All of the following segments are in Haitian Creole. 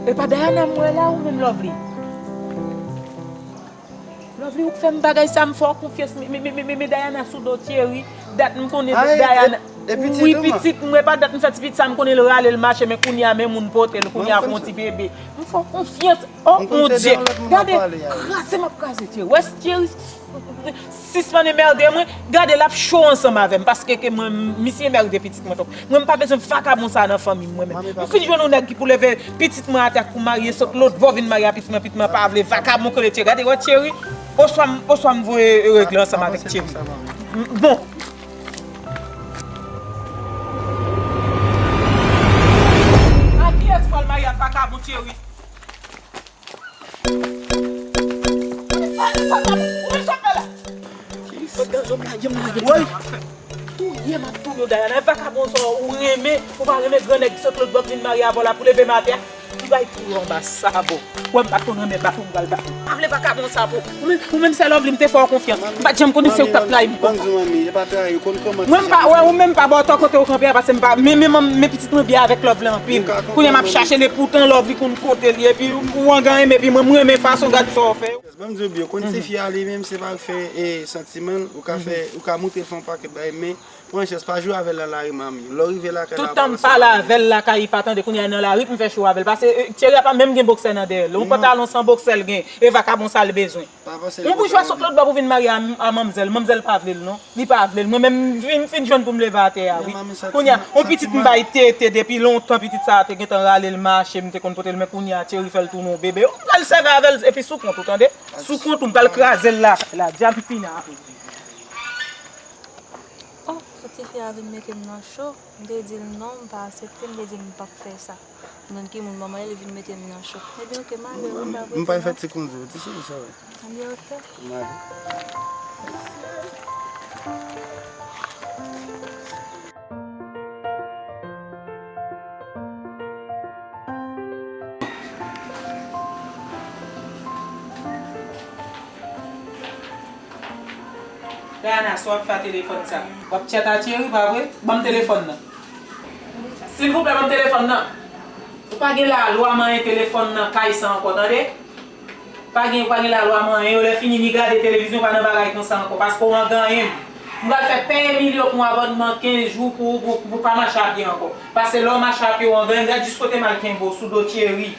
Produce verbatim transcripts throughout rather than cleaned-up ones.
E pa Dayana m wè la ou menm, Lovely? Lovely, ou k fè m bagay sa, m fè w konfyans, men, men, men, men, men Dayana sou do Thierry, dat m konnen Dayana. Wi, pitit mwen, pa dat m fè ti pitit sa, m konnen l rale l mache, men kounye a men moun pote l, kounye a fè yon ti bebe. M fè w konfyans. Oh, Bondye, gade, kraze m ap kraze Thierry. Wè Thierry sispann anmède mwen, gade l ap cho ansanm avè m, paske ke mwen, misye anmède pitit mwen twòp. Mwen, m pa bezwen vakabon sa nan fanmi m, mwen menm. M fin jwenn yon nèg ki pou leve pitit mwen atè, pou marye sot lòt bò, vin marye a pitit mwen, pitit mwen pa vle, vakabon k rele Thierry. Gade, wè Thierry, oswa m, oswa m voye regle ansanm avèk Thierry. M, bon. A kiyès pral marye ak vakabon Thierry? Woy! Touye m ap touye w, Dayana. E vakabon sa ou renmen, ou pa renmen gran nèg ki sot lòt bò k vin marye avè w la pou leve m atè a? Li bay tou yo anba sabò. Wè m pa t konn renmen bat ou, m pral bat ou. M pa vle vakabon sa pou ou. Ou menm, ou menm sè Lovely m te fè w konfyans. M pa t janm konnen se ou k t ap trayi m konsa. Mwen m pa wè ou menm pa bò tò kote ou kanpe a, paske m pa, men, men, men pitit mwen byen avèk Lovely anpil. Kounye a m ap chache l, epoutan Lovely konn kote l ye, epi ou angan renmen, epi mwen m renmen fason, gad sa w fè. Ban m di w byen, ou konn tifi a li menm, se pa fè, e, santiman, ou ka fè, ou ka montre l fè yon pakèt bagay, men pran chans, pa jwe avè l nan lari, manmi. Lè w rive lakay la, tout tan m pale avè l lakay, li pa tande, kounye a nan lari pou m fè cho avè l. Paske, e, Thierry a pa menm gen boksè nan dèyè l. Yon pantalon san boksè l gen, e vakabon sa l bezwen. Yon boujwa sot lòt bò pou vin marye a, a manmzèl. Manmzèl pa vle l, non. Li pa vle l. Mwen menm, m fin, fin jwenn pou m leve atè a, wi. Kounye a, yon pitit m bay tete depi lontan, pitit sa a te gentan rale l mache, m te konn pote l, men kounye a, Thierry fè l tounen yon bebe. Ou pral sèvi avè l, epi sou kont ou, tande? Sou kont ou, m pral kraze l la, la, djab fini a. Oh, sa tifi a vin mete m nan cho. M te di l non, m pa aksepte, m te di l m p ap fè sa. Mwen ki moun manman li vin mete m nan cho. Ebyen, oke, m ale, wi, pa prete non. M pral fè ti kondwi, ti cheri, sa va. Ebyen, oke. M ale. Dayana, sa w ap fè a telefòn sa? W ap tchèt a Thierry, pa vre? Ban m telefòn nan. Silvouplè, ban m telefòn nan. Ou pa gen lalwa manyen telefòn nan kay sa ankò, tande? Pa gen, ou pa gen lalwa manyen yo, lè fini ni gade televizyon, pa nan bagay konsa ankò, paske w anganyen m. M pral fè peye Emilio pou yon abònman kenz jou pou, pou, pou pa mache a pye ankò. Paske lè w mache a pye, w anganyen m, gad jis kote m al kenbe w sou do Thierry.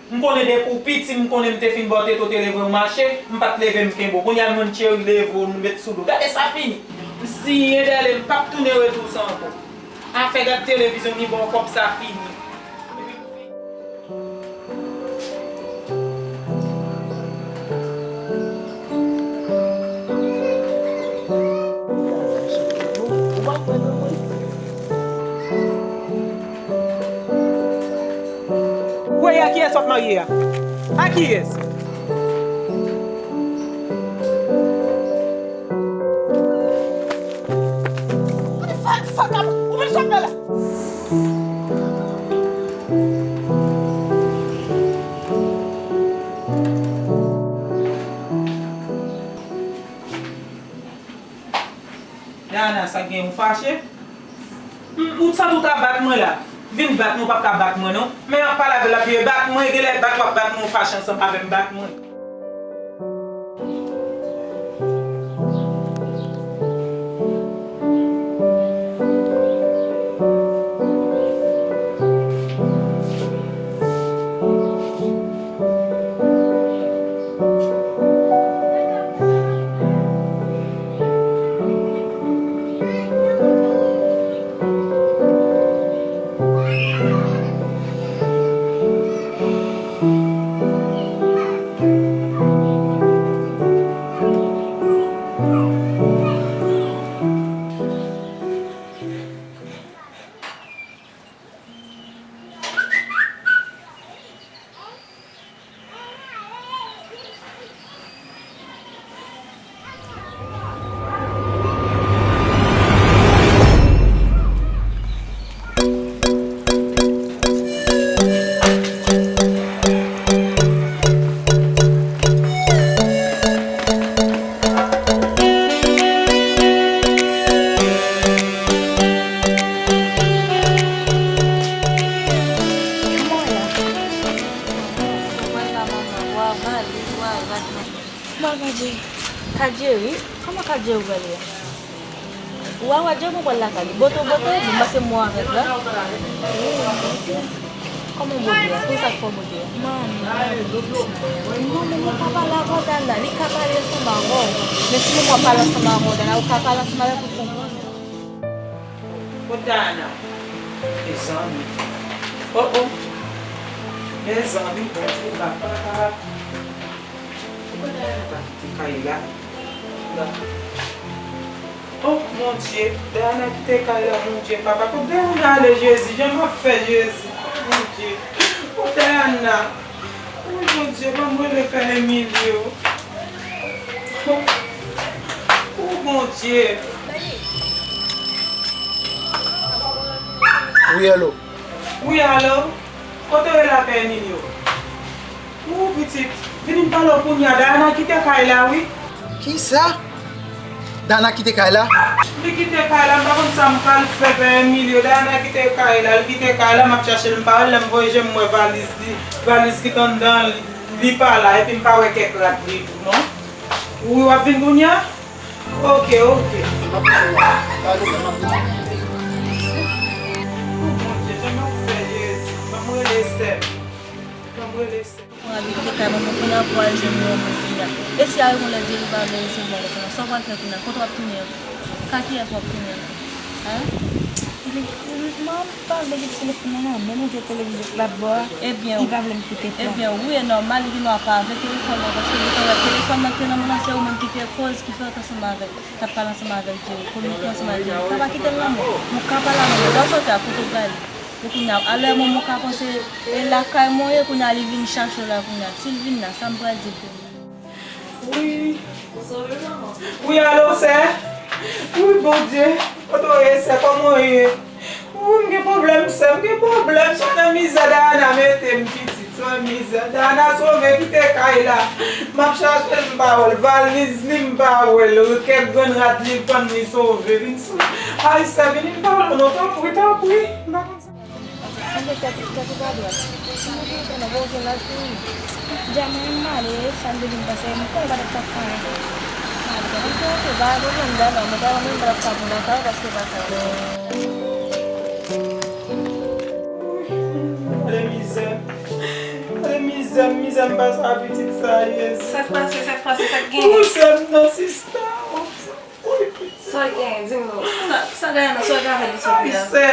M konnen depi w piti, m konnen m te fin ba w tete, w te leve w mache, m pa t leve m kenbe w. Kounye a m jwenn Thierry leve w, nou met sou do. Gade sa fini. M siyen dèyè l, m p ap tounen retou sa ankò. Afè gad televizyon ni ba w kòb sa fini. Ou wè a kiyès w ap marye a? A kiyès? Ou menm sa w ap fè la? Dayana, sa gen ou fache? Hmm, ou t santi w ta bat mwen la. Vin bat mwen, ou p ap ka bat mwen non. Men w ap pale avè l, l ap vire bat mwen, genlè bat w ap bat mwen, ou fache ansanm avè m, bat mwen. Ka Jerry? Kòman ka Jerry pral ye? Ou a wè Jerry mwen pral lakay li. Bote w bote, m pase mwen avèk la. Kòman bote a? Pou sa k fè w bote a? Manman. Non, men mwen pa pale avè w, Dana. Li ka pale ansanm avè w. Men si mwen pale ansanm avè w, Dana, ou ka pale ansanm avè l pou l konprann. Kot Dana? Mezanmi. Oh, oh. Mezanmi, Bondye, papa. Poukò Dayana pa kite kay la? La. Oh, Bondye, Dayana kite kay la, Bondye, papa. Kot Dayana ale, Jezi? Jan m ap fè, Jezi? Oh, Bondye. Oh, Dayana. Oh, Bondye, ban m rele Pè Emilio. Oh, Bondye. Wi, alo. Wi, alo. Kote w ye la, Pè Emilio? Ou pitit, vini m pale w kounye a. Dayana kite kay la, wi. Kisa? Dayana kite kay la? Li kite kay la, m pa konn sa m pral fè, Pè Emilio. Dayana kite kay la, li kite kay la, m ap chache l, m pa wè l. Lè m voye je m, m wè valiz li, valiz ki t anndan li, li pa la, epi m pa wè kèk rad li tou, non. Wi, w ap vin kounye a? Oke, oke. M ap vin la. Pa gen pwoblèm, m ap vin. O Bondye, jan m ap fè, Jezi. Ban m rele sè m. Ban m rele sè m. Mwen abite kay mwen, mwen kounye a pou al jwenn yon moun kounye a. E si a yon lè Jerry pa vle resevwa w kounye a, sa w pral fè kounye a? Kote w ap tounen ankò? Ka kiyès w ap tounen ankò? Hein? Li, li, mwen pa vle kite telefòn nan nan men m, vye televizyon k l ap bò a. Ebyen, li pa vle m kite pran. Ebyen, wi, e nòmal, li gendwa pa vle telefòn nan, paske li te wè telefòn nan ki te nan men l, se ou menm ki te koz, ki fè l t ansanm avèk, t ap pale ansanm avèk Jerry, kominike ansanm avèk Jerry. Sa pa kite l nan men w. Ou ka pale avè l, lè w soti a, kote w prale? E kounye a, alè mwen, mwen ka panse, e lakay mwen ye, kounye a, li vin chache w la, kounye a. Si l vin la, sa m pral di l kounye a? Wi. Wi, alo, sè? Wi, Bondye. Kote w ye, sè? Kòman w ye? Wi, m gen pwoblèm, sè. M gen pwoblèm. Se nan mizè Dayana mete m, pitit. Se nan mizè. Dayana sove, kite kay la. M ap chache l, m pa wè l. Valiz li, m pa wè l. Kèk grenn rad li pann, li sove. Vin sou. Ay, sè, vini m pale w non, tanpri, tanpri. M pa konn sa. Sanble tèt ou, tèt ou pa dwat. Mwen kontan nan bon jwennaj pou ou. Dja mwen menm m ale, sa m te vin panse, m konnen w pa t ap ka fè anyen. M ale, oke, oke, pa gen pwoblèm, Dana, mwen ta renmen m pa t ap ka pou lakay ou paske pa sa. Gade mizè. Gade mizè, mizè m pase a pitit sa, Jezi. Sa k pase, sa k pase, sa k genyen? Ou sè m nan sista. Sa w genyen, di m non. Sa, sa Dayana, sa w gen avèk li sou pye a? Wi, sè.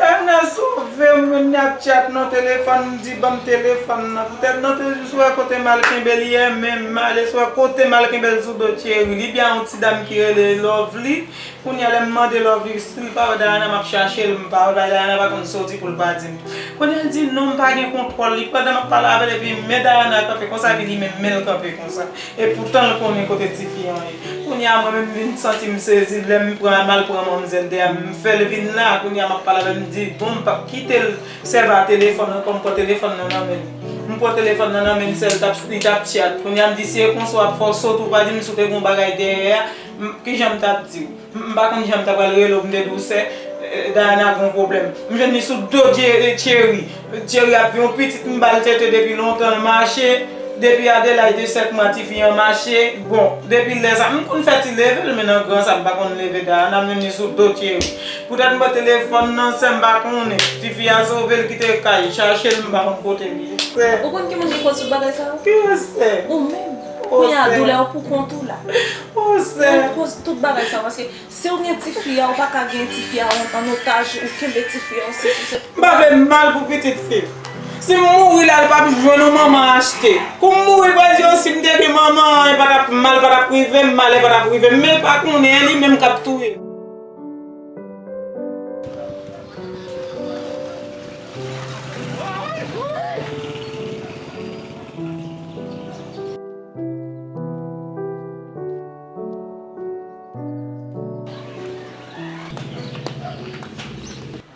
Dayana sove m, mwen ap chat nan telefòn, m di, "Ban m telefòn nan." Poutèt nan te jis wè kote m al kenbe l yè, men m ale sou kote m al kenbe l sou do Thierry. Li byen yon ti dam ki rele Lovely. Kounye a, lè m mande Lovely si l pa wè Dayana, m ap chache l, m pa wè Dayana, pa konn soti pou l pa di m. Kounye a, l di, "Non, m pa gen kontwòl li." Pandan m ap pale avè l, epi men Dayana kanpe konsa, epi li menm men l kanpe konsa. E poutan l konnen kote tifi an ye. Kounye a mwen menm m vin santi m sezi lè m pran, m al pran manmzèl de a, m fè l vin la. Kounye a m ap pale avè l, m di, "Bon, m p ap kite l sèvi a telefòn nan ankò." M pran telefòn nan nan men l. M pran telefòn nan nan men l, sè l t ap, li t ap chat. Kounye a m di, "Si e konsa w ap fè w sot, ou pa di m si w te gen yon bagay dèyè a, m, kijan m t ap di w?" M, m pa konn jan m ta pral rele w, m te di w, "Sè, eh, Dayana gen yon pwoblèm." M jwenn li sou do Thierry. Thierry ap viv yon pitit, m ba l tete depi lontan, l mache. Depi a de laj de sèt mwa, tifi an mache. Bon, depi lè sa, m konn fè ti leve l, men nan gran sa, m pa konn leve Dayana, m jwenn li sou do Thierry. Poutèt m pran telefòn nan, sè, m pa konnen. Tifi a sove l, kite kay, chache l, m pa konn kote l ye. Sè. Ou konn ki moun ki koz tout bagay sa yo? Ki sè? Ou menm. O, kounye a, sè. Doulè w pou kont ou la. O, sè. Ou koz tout bagay sa yo, paske si w gen tifi a, ou pa ka gen tifi a an, an otaj, ou kenbe tifi a, ou sesi, ou se. M pa vle mal pou pitit fi m. Si m mouri la, l p ap jwenn yon manman achte. Kou m mouri, pral di yo, si m te gen manman an, e pa t ap mal, pa t ap rive m, malè pa t ap rive m. Men l pa konnen, e li menm k ap touye m.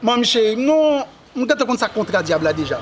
Manmi cheri, non, m gentan konn sa k kontra dyab la deja.